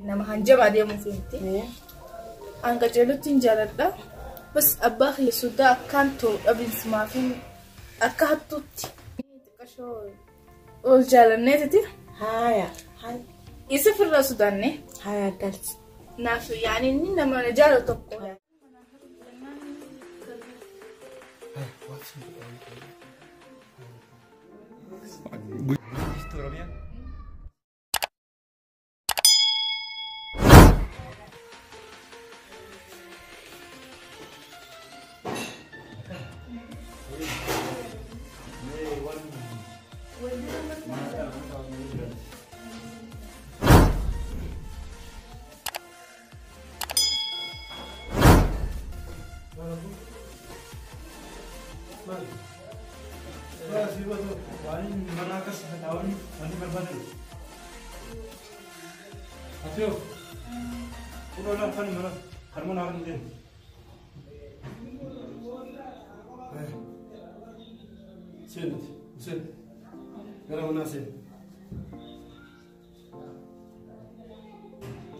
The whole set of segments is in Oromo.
Nama hanjabaa deemuuf miti. An qajeelutti hin jaaladha. Bas abbaa kiyya sodaa akkaan ta'u dhabiinsumaa fi akka hattuutti. Xiqqashoo ol jaalanneetiti. Haaya. Isa firraa sodaanne. Haaya galti. Naaf yaani inni nama na jaalatu tokko. Oromiyaa.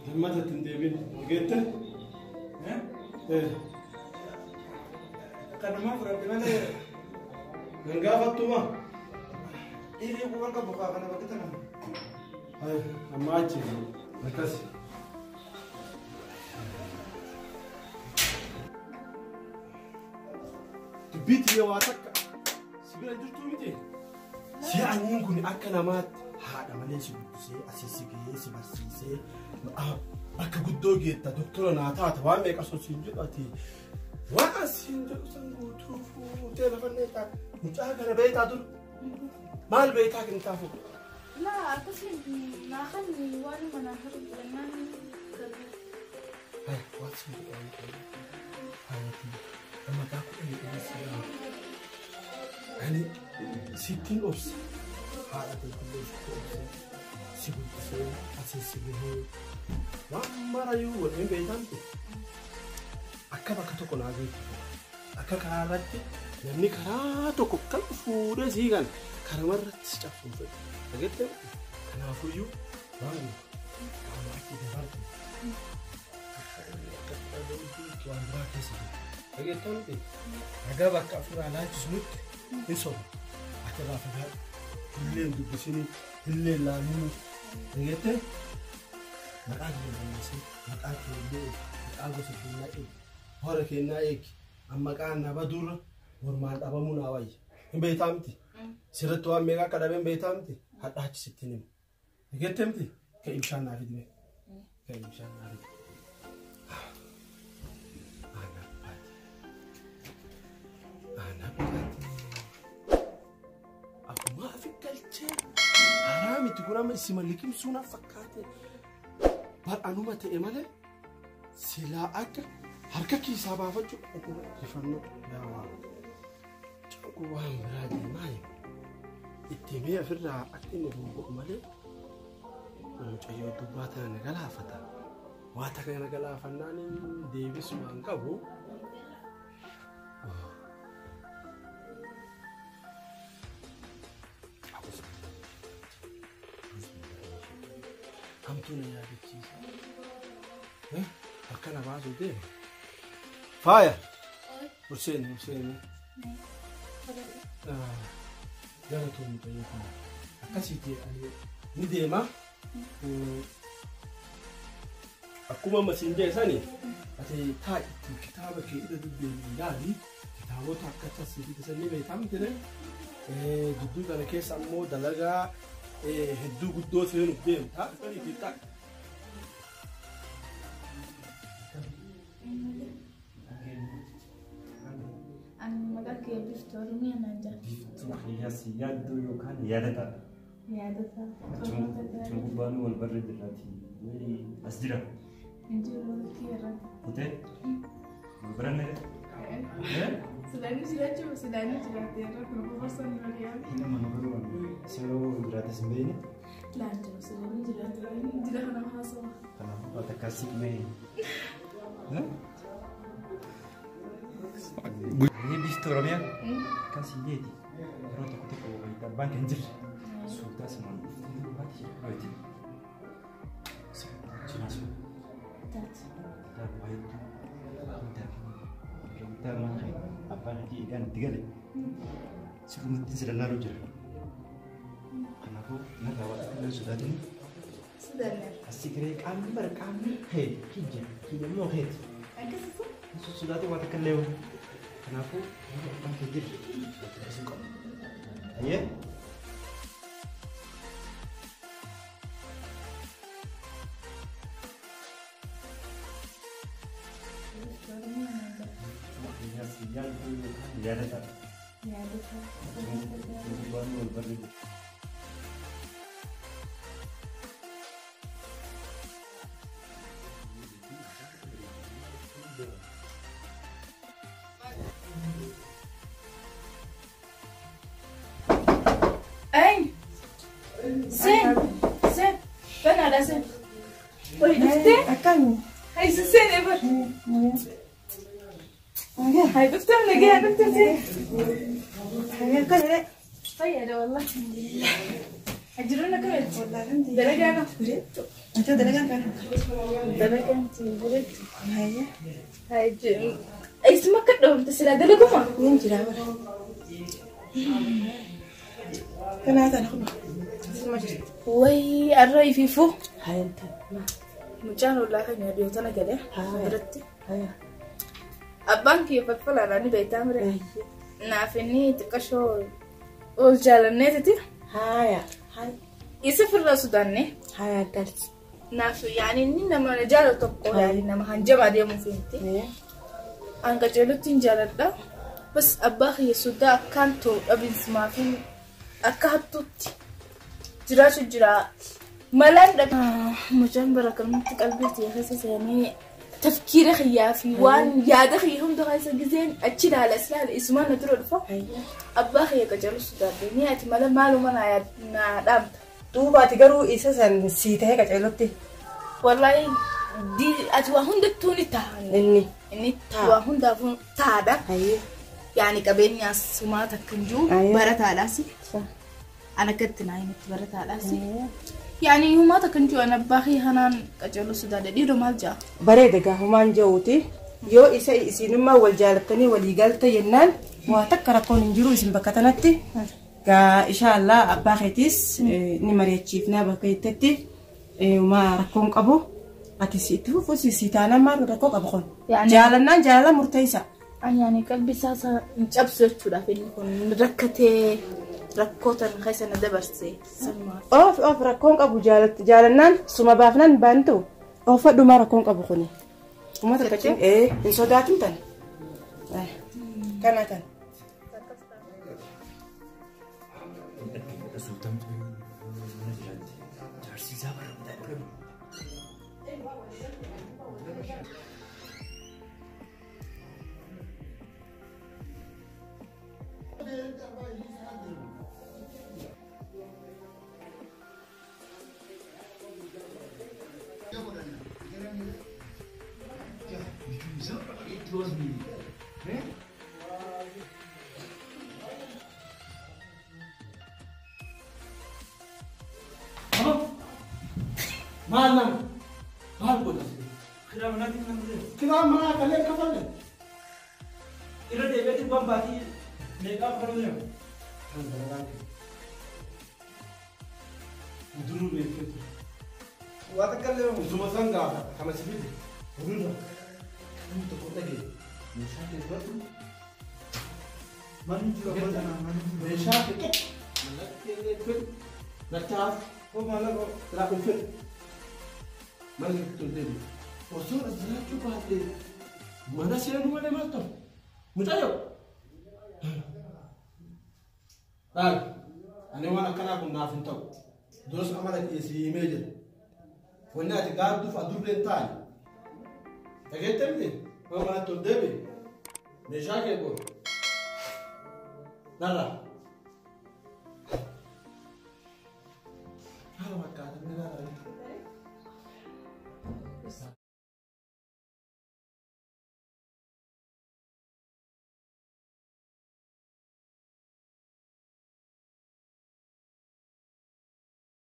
Lammata ittiin deebiin argeette? Kanuma fudhadhe malee. Nan gaafattuma? Dhiirri bu'uura qabu kaa kana bakka tana. Amma achi akkas. Dubbii tiyya waa takka si bira jirtuu miti? Si'aniin kun akka namaatti haadha malee si guddisee asii si gahee si barsiisee bakka guddoo geetta doktora naa taata waan meeqa osoo siin jedhu ati waan siin jedhu san guutuu fuutee lafa neeqaa mucaa kana beektaa dur maal beektaa kan taafu. Laa akkasiin naa kan waanuma naa haru jennaan. Waan siin jedhu haayati maqaa kudhanii dhiyeessee ani sittiin obse haadha teetillee sitti obse si guddisee asii si gahee waan marayyuu godheen beekamte akka bakka tokko naa geettu akka karaa irratti namni karaa tokko kan fuudhee sii kan karama irratti si cabsuun fedhu dhageette kanaafuyyuu waan amma achi dabarte akka waan biraa keessa jiru dhageettamte ragaa bakka afuraa laalchisnutti hin soba ati irraa fagaadhu illee dubbisini illee laalini dhageette maqaa kee balleessee maqaa kee illee eegi maqaa gosa keenyaa eegi hora keenyaa eegi amma maqaan na baduurra mormaan dhabamuu naa wayya hin beektaa miti sirriitti waan meeqa akka dhabeen beektaa miti hadhaa achi sitti himu dhageette miti ka'ii bishaan naa fidi ka'ii bishaan naa fidi. Akkuma afi galchee haraa miti kun amma isima liqimsuu na fakkaate bar anuma ta'e malee silaa akka harka kiisaa baafachuu rifannoo yaa canquu waan biraa deemaa itti himee ofirraa akka inni bobba'u malee mucayyoo dubbaa tana na galaafata waa takka na galaafannaan deebisu waan qabu. Hamtuu na yaadachiisa. Harka na baasuu deema. Faaya! Hurseen, Hurseen. Galatoon mucayyoo kana. Akkasitti ni deema. Akkuma amma siin jedhe sani ati taa'itti kitaaba kee irra deddeebi'i yaali kitaabota akka tasii fi ni beektaa miti gidduu kana keessa ammoo dalagaa hedduu guddoo seenuuf deemta. Ani maqaa kee Biiftuu Oromiyaa naan jedha. Biiftuu kiyyaas yaaddoo yookaan yaadataadha. Yaadataa. Achuma gubbaan wal barree jirraati. As jira. Hin jiru kiirra. Kutee? Wal barannee? Silaanii jiraachuu silaanii jiraate irra kun bobarsaan ni waliyaame. Nama nu garuu yeroo jiraates hin beekne. Laan jiru silaanii jiraate jira kana haasawa. Kanaafuu waan takka siqmee. Inni Biiftuu Oromiyaa akkasii jeeti yeroo tokko tokko wayita abbaan kan jirre suutaa simaan dhuftee duubaati jedhu. Beektaa mana kee abbaan hojii eegaan itti gale sirrumatti si lallaaluu jira. Kanaafuu narraa waa xiqqoo sodaatin. Asii garee qaamni bara qaamni kee kiyya kiyya immoo keeti. Sodaatin waa takka illee kanaafuu abbaan kee jira isin qabu. Ayyee. Yaadata. Waan wal barre. Ay! Sen! Sen! Banaadha sen. Wayi dhuftee? Akkami? Hay sen ebar. Hay dhuftee nagaya dhuftee sen. Akkami? Fayyaadha wallah. Alhamdulillah. Ajiruun akkamitti? Wallah alhamdulillah. Dalagaan Bareeddu. Ati dalagaan kana? Dalagaan bareeddu. Hayya. Hay Isuma akka dhoofte silaa dalaguma? Nin jira bara. Kanaa tana kuma. Isuma jirti. Wayi arra ifiifuu. Hayya. Mucaan ollaa keenya dhiyoo tana galee biratti. Hayya. Abbaan kiyya falfalaadhaan ni beektaa mire. Naaf inni xiqqashoo ol jaalanneetiti. Haya. Haya. Isa firraa sodaanne. Haya galti. Naaf yaani inni nama na jaalatu tokko yaani nama hanjamaa deemuuf miti. An qajeelutti hin jaaladha. Bas abbaa kiyya sodaa akkaan ta'u dhabiinsumaa fi akka hattuutti jiraachuu jira. Malaan dhabe. Mucaan bara kanatti qalbii tiyya keessa seenee tafkiira kiyyaa fi waan yaada kiyya hunda keessa gizeen achi ilaala as ilaala isumaan na dura dhufa. Abbaa kiyya qajeelu sodaadhe ni ati mala maaluma naa dhaamta. Duuba ati garuu isa san sii ta'ee qajeelutti. Wallaahi ati waa hundattuu ni ta'a. Inni. Inni waa hundaafuu taa'aadha. Yaani qabeenyaas sumaa takka hin jiru barataadhaas. Ana akkatti naa himatti barataadhaas. Yaani humaa takka hin jiru ana abbaa kiyya kanaan qajeelu sodaadhe dhiiroo maal ja'a? Bareeda gaa humaan jiruuti. Yoo isa isinummaa wal jaalattanii walii galte jennaan waa takka rakkoon hin jiru isin bakka tanatti. Gaa inshaallah abbaa keetiis ni mari'achiifnaa bakka jettetti maa rakkoon qabu. Ati itti fufuus si taanaan maal rakkoo qabu kun? Jaalannaan jaalala murteessa. Ani yaani qalbii isaa hin cabsu jechuudhaaf inni kun rakkatee rakkoo tan keessa na dabarse sanumaaf. Of of rakkoon qabu jaalannaan suma baafnaan baantu oofadhumaa rakkoon qabu kuni. Uummata takka hin sodaatin tana. Kana tana. Maal maal godha? Kiraa manaatiin kan dhufe. Kiraa manaa kalee kafalle. Irra deebi'eetti waan baatii meeqaa kafaluu jira? Kan dalagaa kee. Duruu beekee ture. Waa takka illee Usuma san gaafa kama si fide. Duruu Namni tokko dhagee meeshaa kee fudhadhu. Manni jiru abbaa tanaa manni jiru. Meeshaa kee tokko mallattee illee fedhu. Lachaaf Koo maallaqa silaa kun fedhu. Mana keessatti ol deebi'u. Osoo as jiraachuu baattee mana seenuu malee maal ta'u? Mucayyoo! Laal, ani waan akkanaa kun naaf hin ta'u. Duras amala kee si himee jira. Wanni ati gaadduuf adurree hin taane. Dhageettee miti? Mana manatti ol deebi'i. Meeshaa kee qoru. Narraa. Haala fakkaata ni ilaalaa.